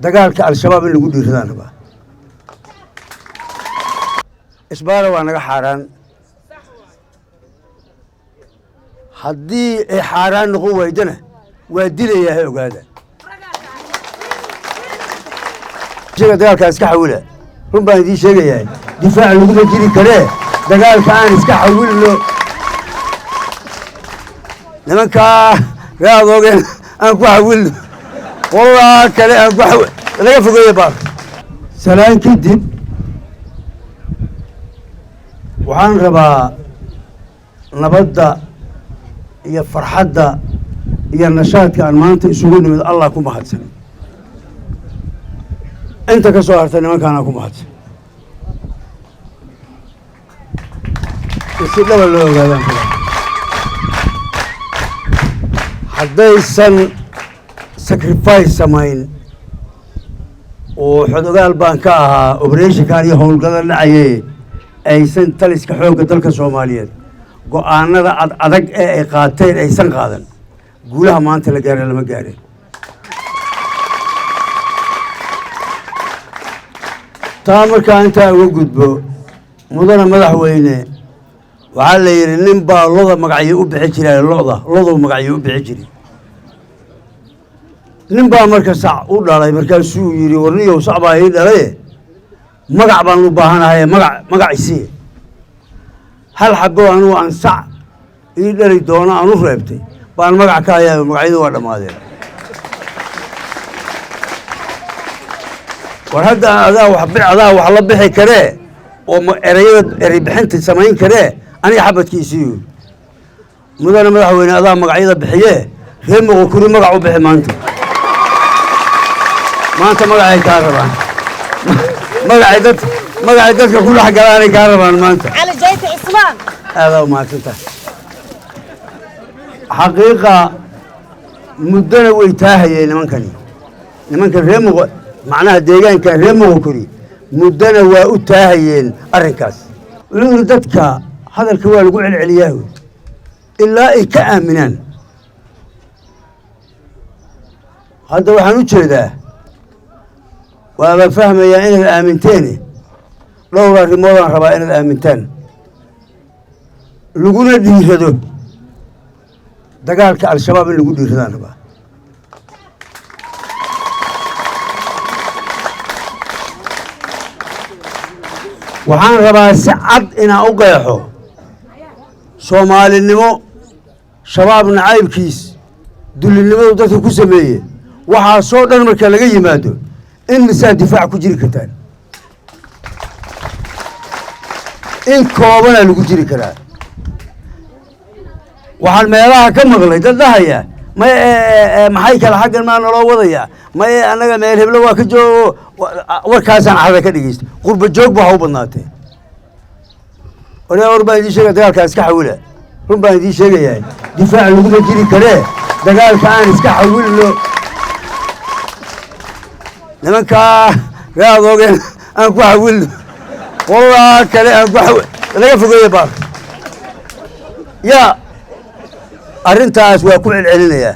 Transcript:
Dagaalka Al-Shabaab in lagu dhiiradaan rabaa. Isbaara waa naga xaaraan. Haddii ay xaaraan noqon waydana waa dilayaa, ha ogaada. Sheega dagaalkaa iska xawila. Run baan idiin sheegayaa, difaac laguma jiri karee, dagaalka aan iska xawilno. Nimankaa raadoogeen aan ku xawilno, qoladaa kale aan ku laga fogeeya. Baar salaan kadib waxaan rabaa nabadda iyo farxadda iyo nashaadka aan maanta isugu nimid, Allah ku mahadsan. Inta ka soo hartay nimankaanaa ku mahadsan. Si dhaba loo ogaadaan kula, haddaysan sacrifice samayn oo xodogaal baan ka ahaa operationkan iyo howlgada dhacaye, aysan taliska xoogga dalka Soomaaliyeed go-aanada ad adag ee ay qaateen aysan qaadan, guulaha maanta la gaara lama gaareen. Taa markaa intaa uga gudbo, mudana madaxweyne, waxaa la yidhi nin baa loda magacyo u bixi jiray. Loda loduu magacyo u bixi jiray. Nin baa marka sac u dhalay, markaasuu yidhi: "Warniyow, sac baa ii dhalaye, magac baan u baahanahay, magac isii." Hal xabo anugu aan sac ii dhali doono aan u reebtay baan magac ka hayaa, magacyadu waa dhammaadeen. War hadda adaa wax adaa wax la bixi karee oo ereyada erey bixinta samayn karee, aniga xabadkiisiiyu. Mudane madaxweyne, adaa magacyada bixiyee, reer Moqokuri magac u bixi maanta. Maanta magacay kaa rabaan, magacay dad magacay dadka ku dhex galaanay kaa rabaan maanta. Cali Jayte Cismaan. Aadaa umahadsantahay. Xaqiiqa muddona way taahayeen nimankani, nimanka reer Moqo, macnaha deegaanka reer Moqokuri muddona waa u taahayeen arrinkaas. Wuxuu yidhi: "Dadka hadalka waa lagu celceliyaa wey ilaa ay ka aaminaan." Hadda waxaan u jeedaa, waaba fahmayaa inaad aaminteene. Dhowr arrimoodaan rabaa inaad aamintaan laguna dhiirado. Dagaalka Al-Shabaab in lagu dhiiradaan rabaa. Waxaan rabaa si cad inaan u qeexo: Soomaalinimo, Shabaab nacaybkiis, dullinimadu dadka ku sameeye, waxaasoo dhan marka laga yimaado, in misaa difaac ku jiri kartaan, in koobanaa lagu jiri karaa. Waxaan meelaha ka maqlay dad dhahaya: "May, maxay kale xaggan maa naloo wadaya? May, annaga meel heblo waa ka joogo." Warkaasaan carada ka dhegeysta. Qurba joog ba ha u badnaatee. Waryaa, war baan idiin sheegaya, dagaalkaa iska xawila. Run baan idiin sheegayaa, difaac laguma jiri karee, dagaalka aan iska xawilno. Nimankaa raadoogeen aan ku xawilno, qoladaa kale aan ku laga fogeeya. Baar yaa arrintaas waa ku celcelinayaa.